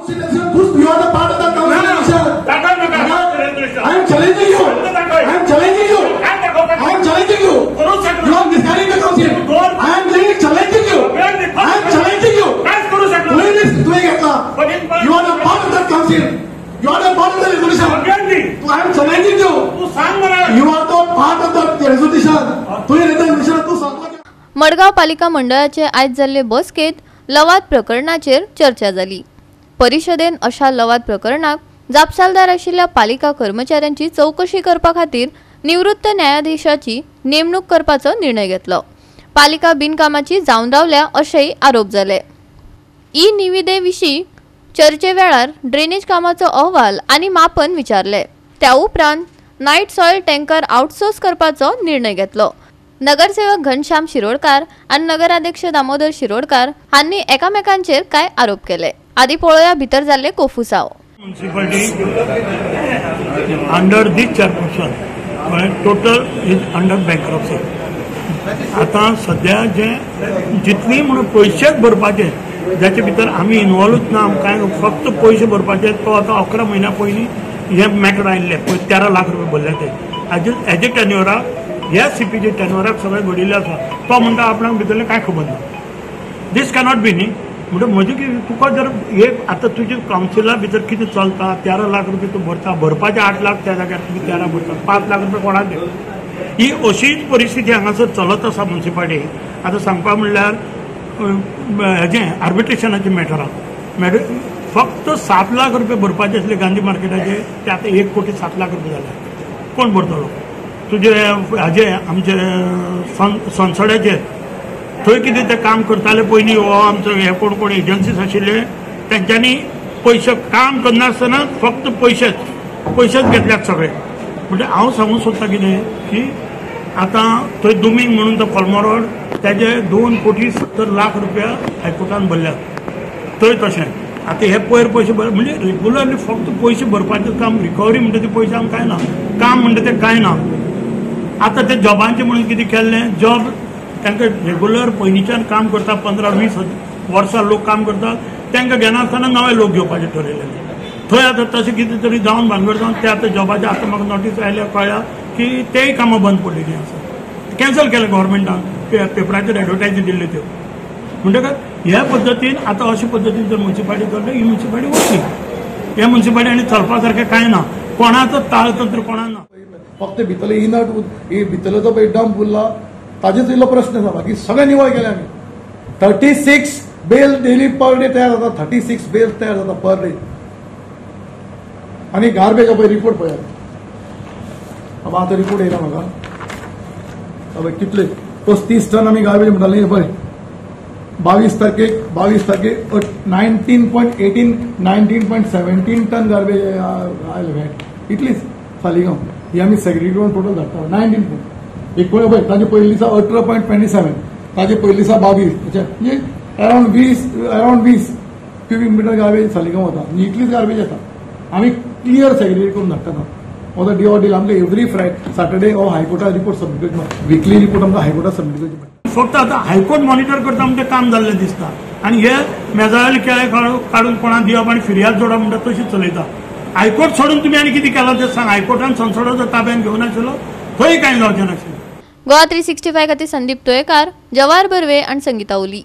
You are the part of the council. I am challenging you. I am challenging you. I am challenging you. You are misguiding the council. I am really challenging you. I am challenging you. You are the part of that council. You are the part of the resolution. I am challenging you. You are the part of the resolution. Madgaon पालिका मंडळाचे आयज जाल्ले बसकेंत लवाद प्रकरणाचेर चर्चा जाली. परिशदेन अशा लवाद प्रकरणाक जापसालदार आशिल्ल्या पालिका कर्मचाऱ्यांची चौकशी करपा खातीर निवृत्त न्यायाधीशाची नेमणूक करपाचो निर्णय घेतलो. पालिका बिनकामाची जावन रावल्या अशेय आरोप जाले. ई निविदे विशीं चर्चे वेळार ड्रेनेज कामाचो अहवाल आनी मापन विचारले. त्या उपरांत नायट सॉयल टँकर आउटसोर्स करपाचो निर्णय घेतलो. नगरसेवक घनश्याम शिरोडकार आनी नगराध्यक्ष दामोदर शिरोडकार हांणी एकामेकांचेर कांय आरोप केले. आदी पळोवया भितर जाल्ले कोफुसाव. Municipality under this chairperson total is under bankruptcy. आतां सद्या जे जितली म्हणून पयशेच भरपाचे जाचे भितर आमी इनवॉल्वच ना, आमकां फक्त पयशे भरपाचे. तो आतां 11 म्हयन्या पयलीं हे मॅटर आयिल्ले, 13 लाख रुपये भरले ते हाजे टेन्युअराक, ह्या सीपीचे टेन्युअराक सगळें घडिल्लें आसा. तो म्हणटा आपणाक भितरलें कांय खबर ना. दीस कॅनॉट बी न्ही. म्हणटा म्हजें कितें तुका जर एक आतां तुजे कावन्सिला भितर कितें चलता, 13 लाख रुपये तूं भरता, भरपाचे 8 लाख त्या जाग्यार तुमी 13 भरता, 5 लाख रुपये कोणाक दी. ही अशीच परिस्थिती हांगासर चलत आसा म्युनिसिपालिटी. आतां सांगपा म्हणल्यार हेजें आर्बिट्रेशनाचें मॅटर आसा. फक्त 7 लाख रुपये भरपाचे आसले गांधी मार्केटाचे, ते आतां 1 कोटी 7 लाख रुपये जाले. कोण भरतलो? तुजे हाजे आमचे सनसड्याचेर थंय कितें ते काम करताले पयलीं, हो आमचो हे कोण कोण एजन्सीज आशिल्ले तेंच्यांनी पयशे काम करनासतना फक्त पयशेच घेतल्यात सगळे. म्हणजे हांव सांगूंक सोदता कितें की आतां थंय दुमींग म्हणून तो कोलमो रोड तेजे 2 कोटी 70 लाख रुपया हायकोर्टान भरल्यात. थंय तशें आतां हे पयर पयशे भर म्हणजे रेगुलरली फक्त पयशे भरपाचें काम. रिकवरी म्हणटा ते पयशे आमकां कांय ना, काम म्हणटा तें कांय ना. आतां ते जॉबांचें म्हणून कितें केल्लें, जॉब तांकां रेगुलर पयलींच्यान काम करता, 15-20 वर्सां लोक काम करतात, तांकां घेनासतना नवे लोक घेवपाचें ठरयलें. थंय आतां तशें कितें तरी जावन भानगड जावन ते आतां जॉबाचें आतां म्हाका नोटीस आयल्या कळ्ळ्या की तेय कामां बंद पडलेलीं आसा, कॅन्सल केलें गव्हर्मेंटान, पेपराचेर एडवर्टायज दिल्ल्यो त्यो. म्हणटकच ह्या पद्दतीन आतां अशे पद्दतीन जर म्युनिसिपालिटी चल्ली, ही म्युनिसिपालिटी वतली. ह्या म्युनिसिपालिटी आनी चलपा सारकें कांय ना, कोणाचो ताळतंत्र कोणा ना. फक्त भितरले इनट भितरलो जो पळय डंप उरला ताजेच इल्लो प्रश्न आसा, बाकी सगळें निवळ केलें आमी. 36 बेल डेली पर डे तयार जाता, 36 बेल तयार जाता पर डे. आनी गार्बेज पळय रिपोर्ट पळयात, आतां रिपोर्ट येयला म्हाका पळय कितले 35 टन आमी गार्बेज म्हणटाले पळय. 22 तारखेक 19.18 19.17 टन गार्बेज आयले इतलीच सालिगांव. ही आमी सेग्रिगेट करून टोटल धाडटा 19 एकूण पळय. ताजे पयलीं दिसा 18.27, ताजे पयलीं दिसा 22, म्हणजे around 20 cubic metre garbage Saligao वता. आनी इतलीच गार्बेज येता. आमी क्लियर सेग्रिगेट करून धाडटा. हो डी ऑर डील आमकां एवरी फ्रायडे सॅटर्डे हो हायकोर्टाक रिपोर्ट सबमीट करची पडटा, विकली रिपोर्ट आमकां हायकोर्टाक सबमीट करची पडटा. फक्त आतां हायकोर्ट मॉनिटर करता म्हणजे काम जाल्लें दिसता. आनी हे मेजावेले केळे काडून कोणाक दिवप आनी फिर्याद जोडप म्हणटा तशी चलयता. हायकोर्ट सोडून तुमी आनी कितें केलां तें सांग. हायकोर्टान संसदाचो ताब्यान घेवनाशिल्लो, थंय कांय जावचें नाशिल्लें. गोवा 365 खातीर संदीप तोयकार, जवाहर बर्वे आनी संगीता ओली.